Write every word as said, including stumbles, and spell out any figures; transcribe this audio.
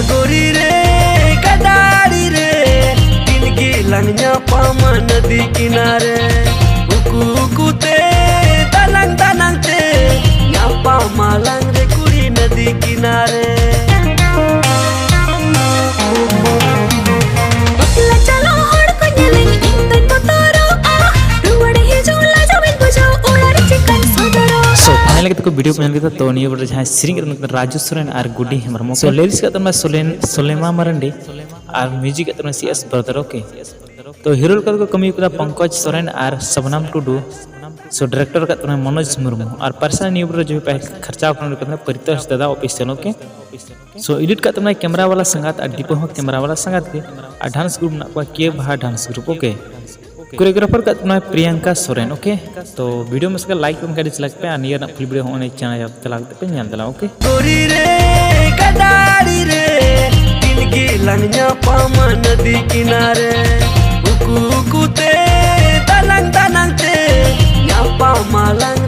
ᱜᱳᱨᱤ ᱨᱮ ᱜᱟᱰᱟ ᱟᱲᱮ ᱨᱮ ᱫᱤᱱ ᱜᱮ ᱞᱟᱝ ᱧᱟᱯᱟᱢᱟ ᱱᱚᱫᱤ ᱠᱤᱱᱟᱨᱮ᱾ ᱩᱠᱩ ᱩᱠᱩ ᱛᱮ ᱫᱟᱱᱟᱝ ᱫᱟᱱᱟᱝ ᱛᱮ ᱧᱟᱯᱟᱢ ᱟᱞᱟᱝ ᱨᱮ ᱠᱩᱲᱤ ᱱᱚᱫᱤ ᱠᱤᱱᱟᱨᱮ᱾ ᱵᱟᱯᱞᱟ ᱪᱟᱞᱟᱣ ᱦᱚᱲ ᱠᱚ ᱧᱮᱞᱤᱧ ᱤᱧ ᱫᱚᱧ ᱵᱚᱛᱚᱨᱚᱜᱼᱟ᱾ ᱨᱩᱣᱟᱹᱲ ᱦᱤᱡᱩᱜ ᱞᱟᱡᱟᱣ ᱤᱧ ᱵᱩᱡᱷᱟᱹᱣ ᱚᱲᱟᱜ ᱨᱮ ᱪᱤᱠᱟᱹᱧ ᱥᱚᱫᱚᱨᱚᱜᱼᱟ᱾ So finally ᱠᱟᱛᱮ ᱠᱚ video ᱠᱚ ᱧᱮᱞ ᱠᱮᱫᱟ᱾ ᱛᱚ ᱱᱤᱭᱟᱹ video ᱨᱮ ᱡᱟᱦᱟᱸᱭ ᱥᱮᱨᱮᱧ ᱠᱟᱫᱟ ᱩᱱᱤ ᱫᱚ ᱨᱟᱡᱩ ᱥᱚᱨᱮᱱ ᱟᱨ ᱜᱩᱰᱤ ᱦᱮᱢᱵᱨᱚᱢ᱾ So lyrics ᱠᱟᱫ ᱛᱟᱵᱚᱱᱟ ᱥᱚᱞᱮᱱ ᱥᱚᱞᱮᱢᱟ ᱢᱟᱨᱟᱱᱰᱤ ᱟᱨ music ᱠᱟᱫ ᱛᱟᱵᱚᱱᱟ ᱥᱤ ᱮᱥ ᱵᱨᱟᱫᱟᱨ᱾ Okay, ᱛᱚ hero ᱞᱮᱠᱟ ᱠᱚ ᱠᱟᱹᱢᱤ ᱠᱟᱫᱟ ᱯᱚᱝᱠᱚᱡᱽ ᱥᱚᱨᱮᱱ ᱟᱨ ᱥᱚᱵᱱᱟᱢ ᱴᱩᱰᱩ᱾ So director ᱠᱟᱫ ᱛᱟᱵᱚᱱᱟ ᱢᱚᱱᱳᱡᱽ ᱢᱩᱨᱢᱩ ᱟᱨ personal ᱱᱤᱭᱟᱹ video ᱨᱮ ᱡᱚᱭ ᱯᱟᱭ ᱠᱷᱟᱨᱪᱟ ᱠᱟᱱᱟ ᱠᱟᱱᱟ ᱯᱟᱨᱤᱛᱳᱥ ᱫᱟᱫᱟ official᱾ Okay, so edit ᱠᱟᱫ ᱛᱟᱵᱚᱱᱟ camera ᱵᱟᱞᱟ ᱥᱟᱸᱜᱟᱛ ᱟᱨ ᱰᱤᱯᱚ ᱦᱚᱸ camera ᱵᱟᱞᱟ ᱥᱟᱸᱜᱟᱛ ᱜᱮ᱾ ᱟᱨ dance group ᱢᱮᱱᱟᱜ ᱠᱚᱣᱟ ᱠᱮ ᱵᱟᱦᱟ dance group᱾ Okay, choreographer ᱠᱟᱫ ᱛᱟᱵᱚᱱᱟ ᱯᱨᱤᱭᱟᱝᱠᱟ ᱥᱚᱨᱮᱱ᱾ Okay, ᱛᱚ video ᱢᱚᱡᱽ ᱠᱷᱟᱱ like ᱵᱟᱝᱠᱷᱟᱱ dislike ᱯᱮ ᱟᱨ ᱱᱤᱭᱟᱹ ᱨᱮᱱᱟᱜ full video ᱦᱚᱸ ᱚᱱᱮ channel ᱪᱟᱞᱟᱣ ᱠᱟᱛᱮ ᱯᱮ ᱧᱮᱞ ᱫᱟᱲᱮᱭᱟᱜᱼᱟ᱾ Okay, ᱜᱳᱨᱤ ᱨᱮ ᱜᱟᱰᱟ ᱟᱲᱮ ᱨᱮ ᱫᱤᱱ ᱜᱮ ᱞᱟᱝ ᱧᱟᱯᱟᱢᱟ ᱱᱚᱫᱤ ᱠᱤᱱᱟᱨᱮ᱾ ᱩᱠᱩ ᱩᱠᱩ ᱛᱮ ᱫᱟᱱᱟᱝ ᱫᱟᱱᱟᱝ ᱛᱮ ᱧᱟᱯᱟᱢ ᱟᱞᱟᱝ